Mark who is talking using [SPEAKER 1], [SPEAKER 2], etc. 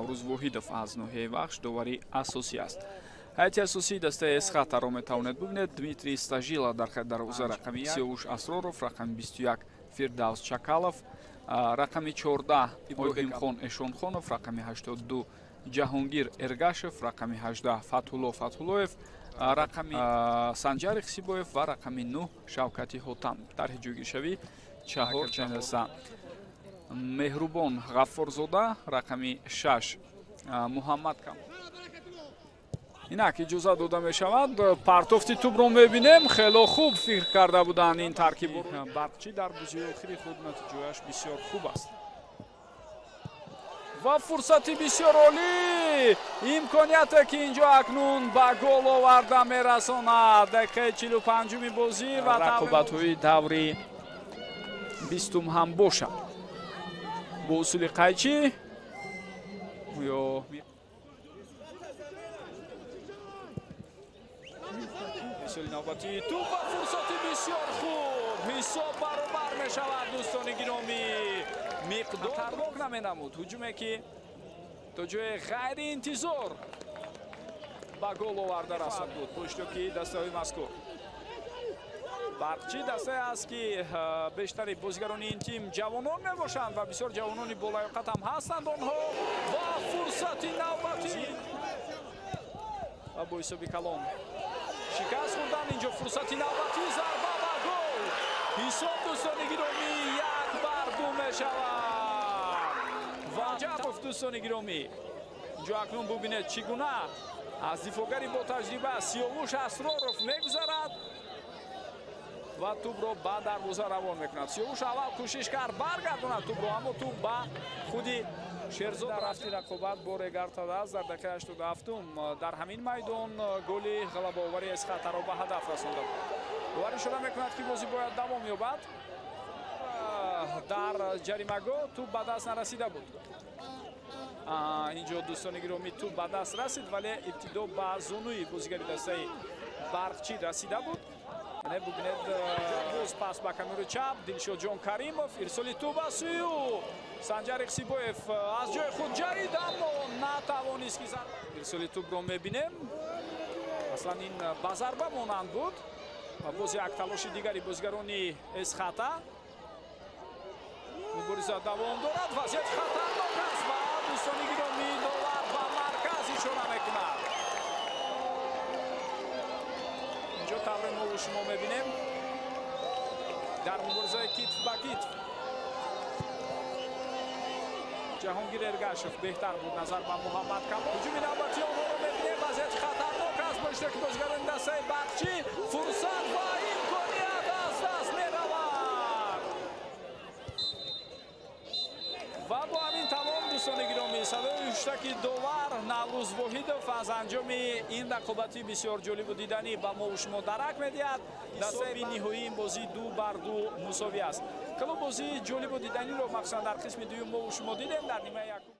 [SPEAKER 1] Наврӯз Воҳидов аз ноҳияи Вахш довари асосӣ аст. Ҳайати асосии дастаи Эсхатаро метавонед бубинед: Дмитрий Стажила дар хати дарвоза, рақами Сиёвуш Асроров, рақами 21 Фирдавс Чакалов, рақами 14 Иброҳимхон Эшонхонов, рақами 82 Ҷаҳонгир Эргашев, рақами 18 Фатҳулло Фатҳуллоев, рақами Санҷар Ихсибоев ва рақами 9 Шавкати Ҳотам. Тарҳи ҷойгиршавӣ чаҳор чендаста: Меҳрубон Ғаффорзода, рақами 6 Муҳаммад Кам. Инак иҷоза дода мешавад. Партофти тӯбро мебинем. Хело хуб фикр карда буданд ин таркиб. Барқчӣ дар бозии охири худ натиҷояш бисёр хуб аст. Ва фурсати бисёр олӣ, имконияте, ки инҷо акнун ба гол оварда мерасонад. Дақиқаи 45-уми бозӣ ва рақобатҳои даври 20-ум ҳам бошад, бо усули қайчӣ ё мисоли навбатии тӯб ва фурсати бисёр хуб, ҳисоб баробар мешавад. Дӯстони гиромӣ, миқдор хатарнок наменамуд. Ҳуҷуме, ки то ҷои ғайриинтизор ба гол оварда расонд буд бо иштироки дастаҳои мазкур. Барқчӣ дастае аст, ки бештари бозигарони ин тим ҷавонон мебошанд ва бисёр ҷавонони болаёқат ҳам ҳастанд онҳо. Ва фурсати навбатӣ ва бо ҳисоби калон шикаст хӯрдан. Инҷо фурсати навбатӣ, зарба ва гол! Ҳисоб, дӯстони гиромӣ, 1-2 мешавад. Ва Ҷапов, дӯстони гиромӣ, инҷо акнун бубинед, чӣ гуна аз дифоъгари ботаҷриба Сиёвуш Асроров мегузарад ва тӯбро ба дарвоза равон мекунад. Сиёвуш аввал кӯшиш кард баргардонад тӯбро, аммо тӯб ба худи Шерзод рафти. Рақобат бо регартадааст. Дар дақиқаи 87-ум дар ҳамин майдон голи ғалабаовари Эсхатаро ба ҳадаф расонда буд. Довар ишора мекунад, ки бозӣ бояд давом ёбад. Дар ҷаримагоҳ тӯб ба даст нарасида буд. Инҷо, дӯстони гиромӣ, тӯб ба даст расид, вале ибтидо ба зонуи бозигари дастаи Барқчӣ расида буд. Бубинед, боз пас ба канори чап, Дилшодҷон Каримов, ирсоли тӯб аз сӯи ӯ. Санҷар Ихсибоев аз ҷои худ ҷаҳид, аммо натавонист, ки ирсоли тӯбро мебинем. Аслан ин ба зарба монанд буд. Ва боз як талоши дигари бозигарони Эсхата. Мубориза давом дорад, вазъияти хатарнок аст ва, дӯстони гиромӣ, довар ба марказ ишора мекунад. Инҷо тавре мову шумо мебинем, дар муборизаи китф ба китф Ҷаҳонгир Эргашев беҳтар буд назар ба Муҳаммад Камол. Ҳуҷуми навбатии онҳоро мебинем, вазъияти хатарнок аст бо иштироки бозигарони дастаи Барқчӣ. Фурсат ва имконият аз даст меравад. Ва бо ҳамин тамом, дӯстони гиромӣ, садои ҳуштаки довар Наврӯз Воҳидов аз анҷоми ин рақобати бисёр ҷолибу диданӣ ба мову шумо дарак медиҳад. Дастаи ниҳоии ин бозӣ 2-2 мусовӣ аст. Хело бозии ҷолибу диданиро, махсусан дар қисми дуюм, мову шумо дидем. Дар нимаи якум